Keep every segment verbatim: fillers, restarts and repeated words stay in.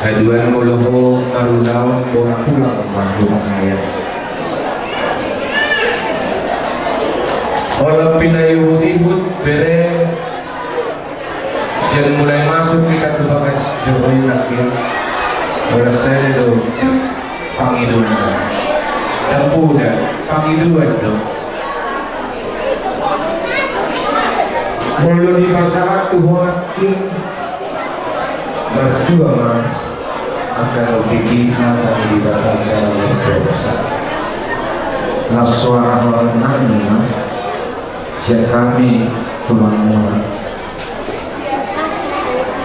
Haduan molo ho marulaon bona pulang ma tu hangaya. Olo pinaihut-ihut bere. Sian mulai masuk hita tu bagas joro i nangkin, holan sadia do pangidoan. Dang poda, pangidoan do. Molo dipasahat tu ho nangkin, martua ma angka na pinarrohahon Debata jala mardosa. Las soara holan nami ma sian hami tulangmuna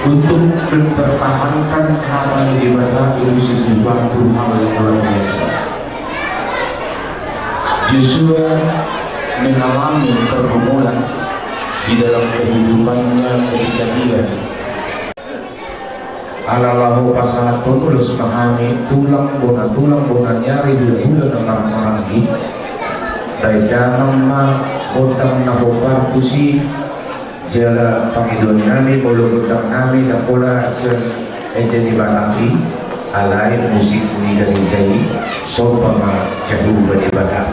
untuk mempertahankan hata ni Debata, khususnya waktu hal yang luar biasa. Joshua mengalami pergumulan di dalam kehidupannya ketika dia Ala laho pasahathon ulos ma hami tulang bona, tulang bona ni ari, hulahula na marhahamaranggi. Baen damang ma gondang na hombar tusi, jala pangidoan nami molo gondang nami ndang pola sian ende ni Batak i, alai musik ni gareja i. Somba ma Jahowa Debata.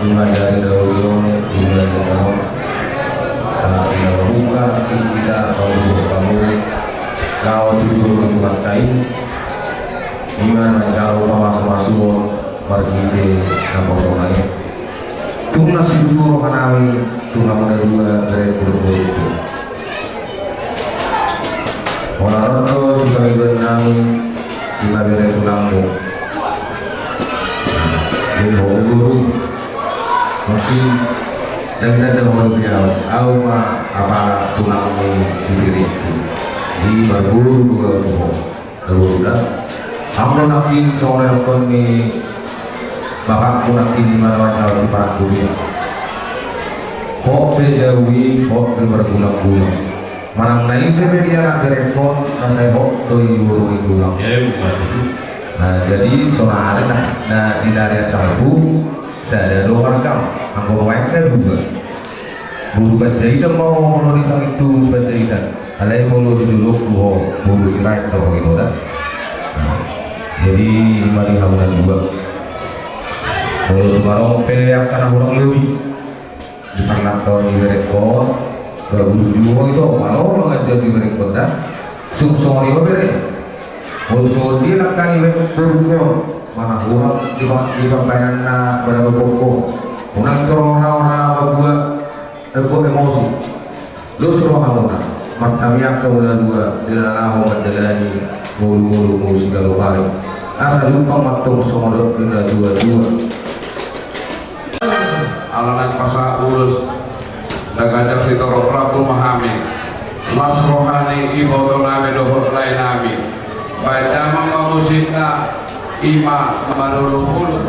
Ima dari dahulu, ima dari dahulu. Karena kita membuka kita, kalau buka kamu, kau tidur di tempat kain, ima na jauh pamasu-masu, margite na kosong aja. Tung na situtu roha nami, tung na muda dua, dari puluh puluh itu. Ora ro do sipangidoan nami di bere tulangmu. Di bere guru. Mungkin Dang dang dang, molo di au, au ma apala tulang ni si Piri. Di marguru dua dua. Lalu da. Anggo nangkin songon na nangkon ni bapakku nangkin di mana-mana si parak kuliah. Hot pe dawi, hot pe marguna-guna. Manang na ise pe dia na berengkon, na sai hot do i boru ni tulang. Ya, iya, betul. Nah, jadi sonari na, na di nari asal bu, sada do margam, anggo wain na dua. Boru Panjaitan ma ho, molo di Sangitu si Panjaitan. Alai molo di dolok tu ho, boru Sirait do ho, gitu da. Nah, jadi ima di hamuna dua. Molo tu marong pe angka na hurang lobi. Di parlantaon ni berengkon, gabur juo ito, malo manganjal di berengkon da. Sung songon i ma bere. Molo songon dia nangkin i berengkon, mana hurang di pa-, di pambahenanna, mana berengkon. Unang torona-ona babua, eh, buat emosi. Los rohamuna, martamiang hamuna dua, di na laho mandalani ngolu-ngolu molo sigalo pari. Asa jumpang ma antong songon dok ni na dua-dua. Ala naeng pasahat ulos, na ganjang sitorop rambu ma hami. Las roha ni iboto nami dohot lae nami. Baen damang ma musikna, ima marolopolop.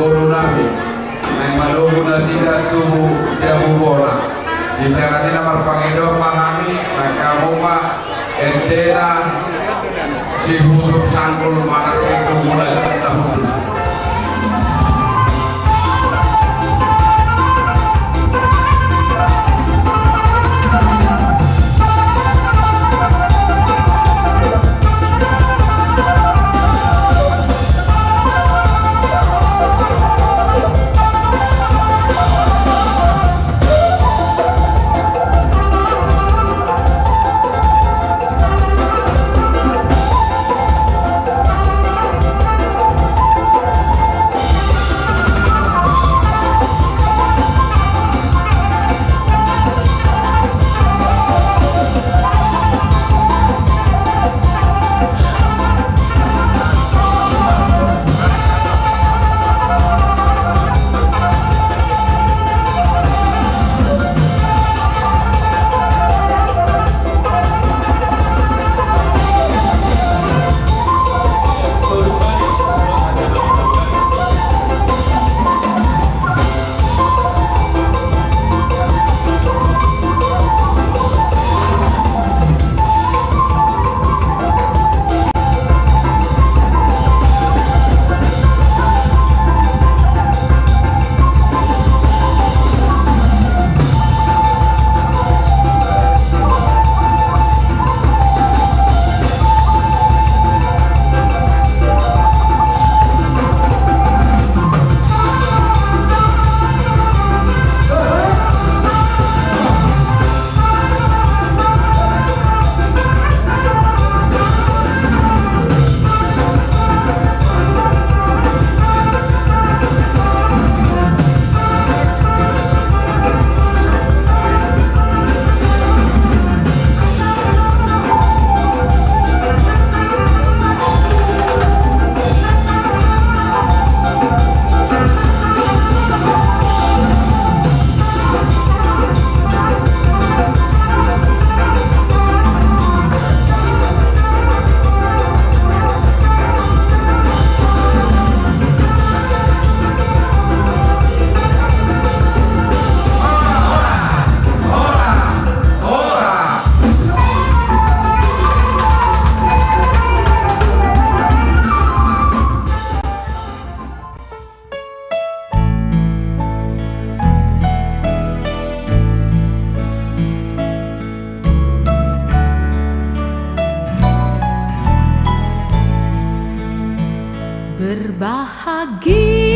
Boru nami, naeng manogu nasida tubu di hamu bona. Di sian i na marpangidoan ma hami, nang hamu ma endena sihutup sanggul manang situbu na tahutu. Berbahagia.